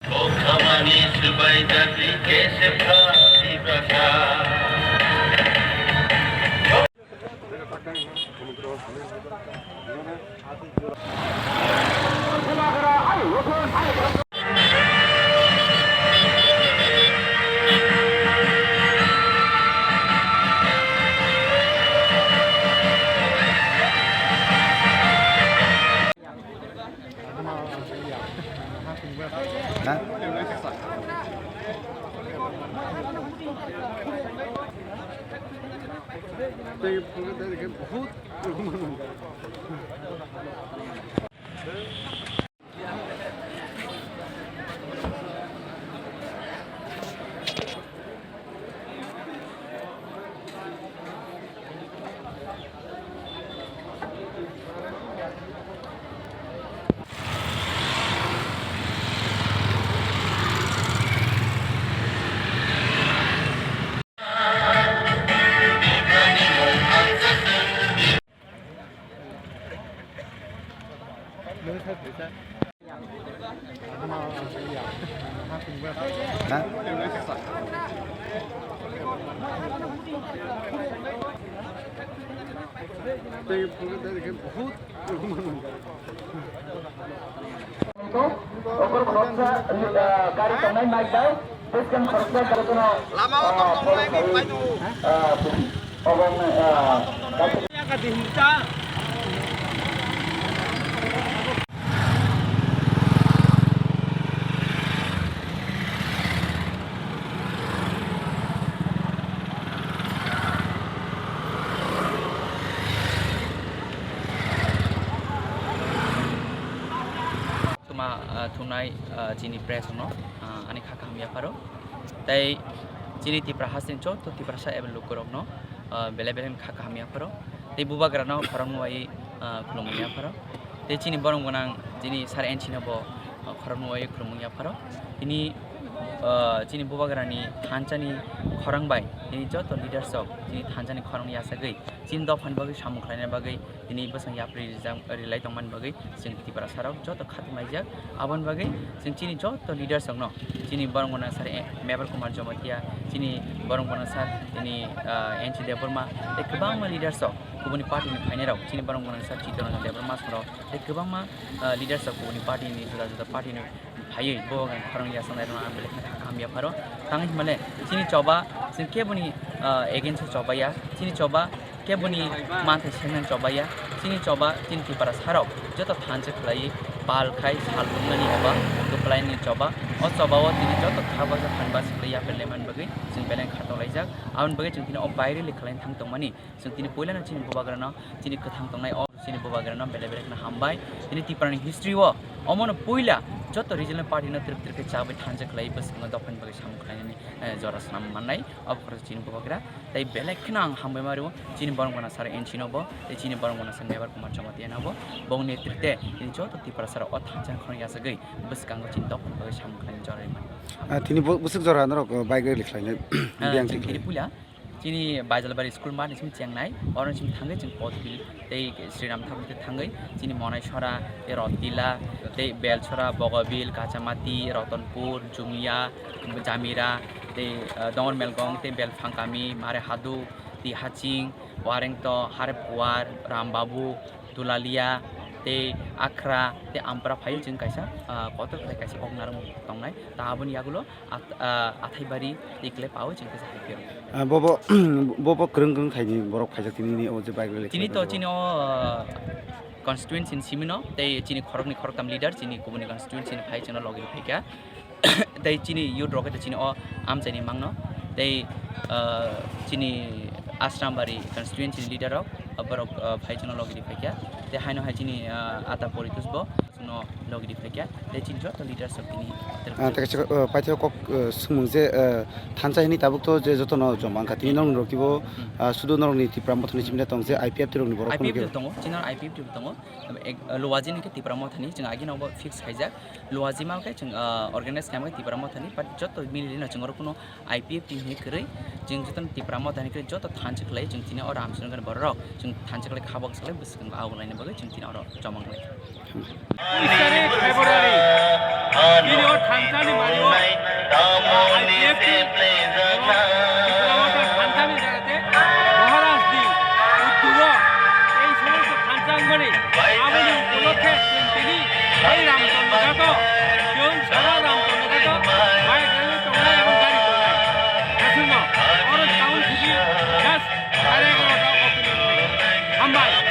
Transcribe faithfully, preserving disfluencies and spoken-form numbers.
Khamani swbai jati kesepha Tiprasa. Okur khoroksa, ah, gari tongnai mike bai, bwskang khoroksa gari tono, lama o ah, tong tongnai mike bai no. Ah, obo, ah, gari Tuma, ah, thungnai, ah, chini press rokno, ah, ani kha kaham yapharo. Tei chini Tipra hasteni joto Tiprasa eba lukurokno, ah, belai belai kha kaham yapharo. Tei bubagrano khorang nuwai, ah, khulumung yapharo. Tei chini borong gwnang chini sir N C no bo, ah, khorang nuwai khulumung yapharo. Tini, ah, chini bubagrani thansani khorang bai tini joto leaders rok chini thansani khorang yasagwi chini dophani bagwi samung khlaina bagwi tini bwsang yapri rijak, rilai tongmani bagwi chwng Tiprasa rok joto khatung laijak. Aboni bagwi chwng chini joto leaders rokno, chini borong gwnang sir, eh, Mebar Kumar Jamatia, chini borong gwnang sir, tini, ah, N C Debbarma, tei kwbangma leaders rok, kubuni party ni phainai rok, chini borong gwnang sir Chittaranjan Debbarma song rok, tei kwbangma, ah, leaders rok kubuni party ni, juda juda party ni phaiwi bo khorang yasaknai rokno ang belai kheno kha kaham yapharo. Tang hinmale chini choba chwng keboni, ah, against o chobaiya, chini choba keboni manthai sengmani chobaiya, chini choba chini Tiprasa rok joto thansa khlaiwi pal khai sal nuknani eba kwplaini choba. O choba o tini joto kha baksa phan basi khlai yapri laimani bagwi chwng belai kha tonglaijak. Aboni bagwi chwng tini o bai rally khlaina thang tongmani. Chwng tini puilano chini bubagrano, chini kwthang tongnai o chini bubagrano belai belai kheno hambai. Tini Tiprani history o omono puila joto regional party no twrwk twrwk khe chabai thansa khlai bwskango dophani bagwi samung khlainani, eh, jora swnam mannai. Obo khoroksa chini bubagra. Tei belai kheno ang hambai ma rwo chini borong gwnang sir N C no bo, tei chini borong gwnang sir Mebar Kumar Jamatia no bo. Bongni netrite tini joto Tiprasa rok o thansa khorang yasagwi bwskango chini dophani bagwi samung khlainani jora rwmani. Ah, tini bo-, bwswk jora norok, oh, bike rally khlainai? Ah, biyang chini tini puila. Chini Baijalbari school mani simi chengnai, oro simi thangwi chwng Potbil tei Sri Ram Thakur tei thangwi chini Monai Sora tei Rotila tei Bel Sora, Bogobil, Kachamati, Rotonpur, Jumia, Jamira tei, ah, Dongor Melgong tei Bel Phangkami, Mare Hadu tei Haching, Warengto, Harep Kuwar, Ram Babu, Dulalia tei Akhra tei Ampra phaiwi chwng kaisa, ah, kotor khlai kaisa kok narwk tongnai. Ta aboni yagulo At-, ah, Athaibari tei kwlai pawi chwng kisa hai phiyok. Ah, bobo, bobo kwrwng kwrwng khaini borok phaijak tini ni o je bike rally tini khlaijak to o. Chini o, ah, constituency ni simi no tei chini khoroknwi khoroktham leader chini kubuni constituency ni phai chwngno logi rw phaikha. Tei chini youth rok khe chini o amchaini mangno tei, ah, chini Asrambari constituency ni leader rok, ah, borok, ah, phai chwngno logi rw phaikha. Tei haino hai chini, ah, Ata Poritos bo. Chwngno logi di phaikha, tei chini joto leaders rok tini twrwk Ah, tei kaisa, ah, paithago kok, ah, swngmung je, ah, thansa hini tabuk to je jotono joma wngkha. Tini norok ni rok kibo, Hmm. ah, sudu norok ni Tipra Mothani chimina tong je I P F T rok ni borok I P F T phunukhe. Tongo, chini I P F T tongo. Ek, ah, Luwaji ni khe Tipra Mothani, chwng agini obo fix khaijak. Luwaji ma khe chwng, ah, organize khaima khe Tipra Mothani, but joto mili rino chwng oro kuno I P F T hinwi kwrwi, chwng jotono Tipra Motha hinwi kwrwi joto thansa khlai, chwng tini oro amsong khe borok rok, chwng thansa khlai kha bok salai bwswk wng laini bagwi chwng tini oro chomang lai. February, bini o thansa ni mari